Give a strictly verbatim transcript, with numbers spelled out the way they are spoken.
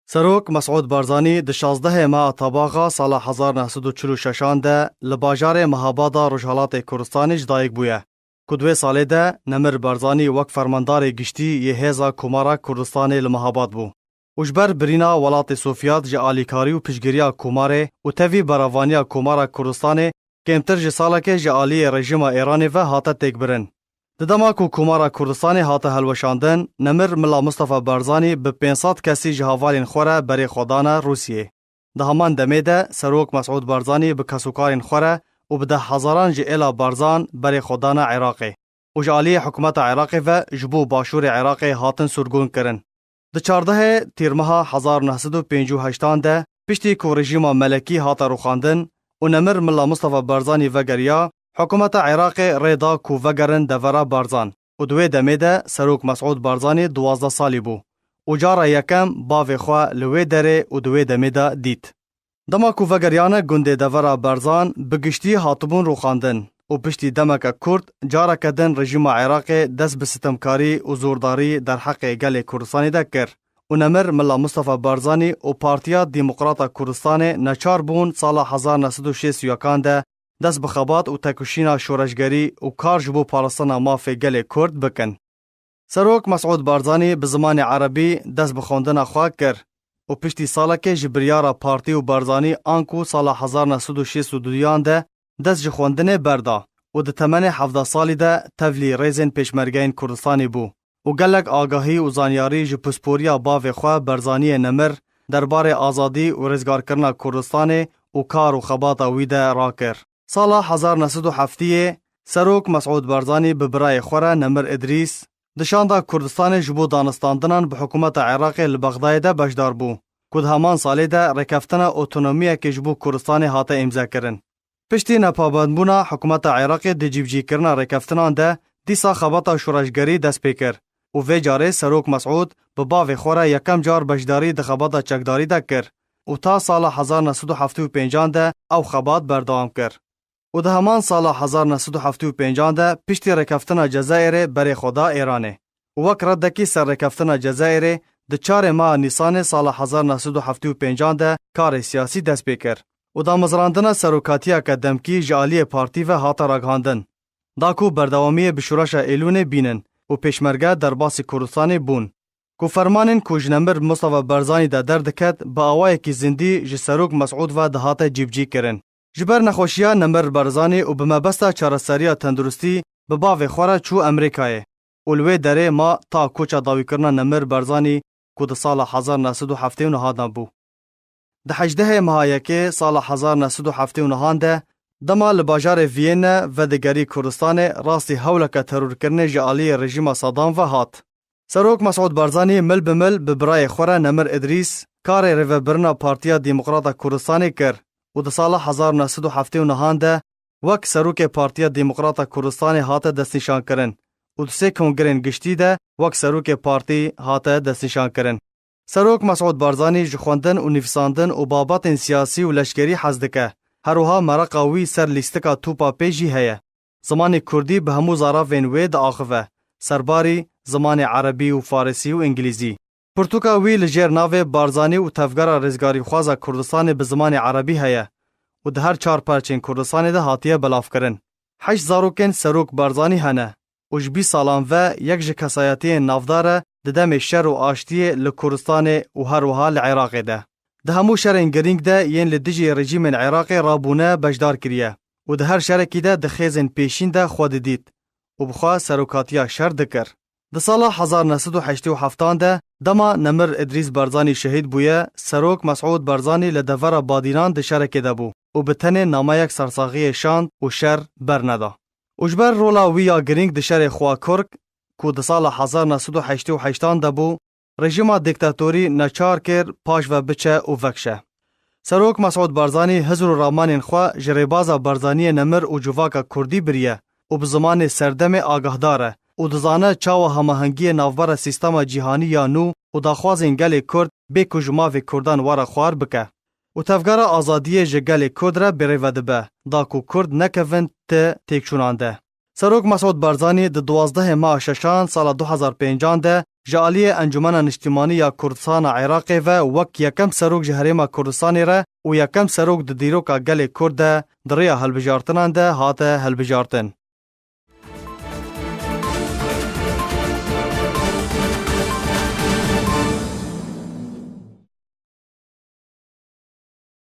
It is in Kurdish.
Serok Mesûd Barzanî di şazdehê meha Tebaxa sala hezar neh sed û çil û şeşan de li bajarê Mehabada Rojhelatê Kurdistanê ji dayik bûye, ku di wê salê de Nemir Barzanî wek fermandarê giştî yê Hêza Komara Kurdistanê li Mehabad bû û ji ber birîna welatê Sovyet ji alîkarî û piştgiriya Komarê û tevî berevaniya Komara Kurdistanê kêmtir ji salekê ji aliyê rejîma Êranê ve hate têkbirin. Di dema ku Komara Kurdistanê hate hilweşandin, Nemir Milla Mustafa Barzanî bi pênc sed kesî ji hevalên xwe re berê xwe dane Rûsiyê. Di heman demê de Serok Mesûd Barzanî bi kesûkarên xwe re û bi dehhezaran ji êla Barzan berê xwe dane Iraqê û ji aliyê hikûmeta Iraqê ve ji bo başûrê Iraqê hatin sirgûn kirin. Di çardehê Tîrmeha hezar neh sed û pêncî û heştan de, piştî ku rejîma Melekî hate rûxandin û Nemir Milla Mustafa Barzanî vegeriya, hikûmeta Iraqê rê da ku vegerin devera Barzan û di wê demê de Serok Mesûd Barzanî duwazdeh salî bû û cara yekem bavê xwe li wê derê û di wê demê de dît. Dema ku vegeriyane gundê devera Barzan bi giştî hatibûn rûxandin û piştî demeke kurt careke din rejîma Iraqê dest bi sitemkarî û zordarî derheqê gelê Kurdistanê de kir û Nemir Milla Mustafa Barzanî û Partiya Demokrata Kurdistanê neçar bûn sala hezar neh sed û şêst û yekan de dest bi xebat û tekoşîna şoreşgerî û kar ji bo parastina mafê gelê Kurd bikin. Serok Mesûd Barzanî bi zimanê erebî dest bi xwendina xwe kir û piştî salekê ji biryara partî û Barzanî anku sala hezar neh sed û şêst û duyan de dest ji xwendinê berda û di temenê hevdeh salî de tevlî rêzên pêşmergeyên Kurdistanê bû û gelek agahî û zanyarî ji pisporiya bavê xwe Barzaniyê Nemir derbarê azadî û rêzgarkirina Kurdistanê û kar û xebata wî de rakir. Sala hezar neh sed û heftiyê Serok Mesûd Barzanî bi birayê xwe re Nemir Idrîs di şanda Kurdistanê ji bo danistandinan bi hikûmeta Iraqê li Bexdayê de beşdar bû, ku di heman salê de rêkeftina otonomiyekê ji bo Kurdistanê hate îmzekirin. Piştî nepabendbûna hikûmeta Iraqê di cîbicîkirina rêkeftinan de dîsa xebata şoreşgerî dest pê kir û vê carê Serok Mesûd bi bavê xwe re yekem car beşdarî di xebata çekdarî de kir û ta sala hezar neh sed û heftê û pêncan de ew xebat berdewam kir. Û di heman sala hezar neh sed û heftê û pêncan de piştî rêkeftina Cezayirê berê xwe da Êranê. Û wek redekî ser rêkeftina Cezayirê di çarê meha Nîsanê sala hezar neh sed û heftê û pêncan de karê siyasî dest pê kir û damezrandina serokatiyeke demkî ji aliyê partî ve hate ragihandin. Da ku berdewamiyê bi şoreşa Êlûnê bînin û pêşmerge derbasî Kurdistanê bûn. Ku fermanên ku ji Nemir Mustafa Barzanî de derdiket, bi awayekî zindî ji Serok Mesûd ve dihate cîbicî kirin. Ji ber nexweşiya Nemir Barzanî û bi mebesta çareseriya tenduristî bi bavê xwe re çû Amerîkayê û li wê derê ma ta koça dawîkirina Nemir Barzanî ku di sala hezar neh sed û heftê û nehan de bû. Di hejdehê meha yekê sala hezar neh sed û heftê û nehan de dema li bajarê Viyêne vedigerî Kurdistanê rastî hewleke terorkirinê ji aliyê rejîma Sedam ve hat. Serok Mesûd Barzanî mil bi mil bi birayê xwe re Nemir Idrîs karê rêvebirina Partiya Demokrata Kurdistanê kir û di sala hezar neh sed û heftê û nehan de wek serokê Partiya Demokrata Kurdistanê hate destnîşankirin û di sê kongrên giştî de wek serokê partî hate destnîşankirin. Serok Mesûd Barzanî ji xwendin û nivîsandin û babetên siyasî û leşkerî hez dike. Her wiha mereqa wî ser lîstika topa pê jî heye. Zimanê kurdî bi hemû zaravên wê diaxive, serbarî zimanê erebî û farisî û îngilîzî. Pirtûka wî li jêr navê Barzanî û Tevgera Rêzgarîxwaza Kurdistanê bi zimanê erebî heye û di her çar perçên Kurdistanê de hatiye belavkirin. Heşt zarokên Serok Barzanî hene û ji bîst salan ve yek ji kesayetiyên navdar e di demê şer û aştiyê li Kurdistanê û her wiha li Iraqê de. Di hemû şerên girîng de yên li dijî rejîmên Iraqê rabûne beşdar kiriye û di her şerekî de di xêzên pêşîn de xwe didît û bi xwe serokatiya şer dikir. Di sala hezar neh sed û heştê û heftan de dema Nemir Idrîs Barzanî şehîd bûye, Serok Mesûd Barzanî li devera Badînan di şerekê de bû û bi tenê nameyek sersaxiyê şand û şer berneda. Û ji ber rola wî ya girîng di şerê Xwakurk, ku di sala hezar neh sed û heştê û heştan de bû, rejîma dîktatorî neçar kir paş ve biçe û vekişe. Serok Mesûd Barzanî hizr û ramanên xwe ji rêbaza Barzaniyê Nemir û civaka kurdî biriye û bi zimanê serdemê agahdar e û dizane çawa hemahengiyê navbera sîstema cîhanî ya nû û daxwazên gelê kurd bê ku ji mafê kurdan were xwar bike. Û tevgera azadiyê ji gelê kurd re bêrêve dibe, da ku kurd nekevin ti têkçûnan de. Serok Mesûd Barzanî di duwazdehê meha şeşan sala du hezar pêncan de ji aliyê Encûmena Niştimanî ya Kurdistan a Iraqê ve wek yekem serok ji Herêma Kurdistanê re û yekem serok di dîroka gelê Kurd de di rêya hilbijartinan de hate hilbijartin.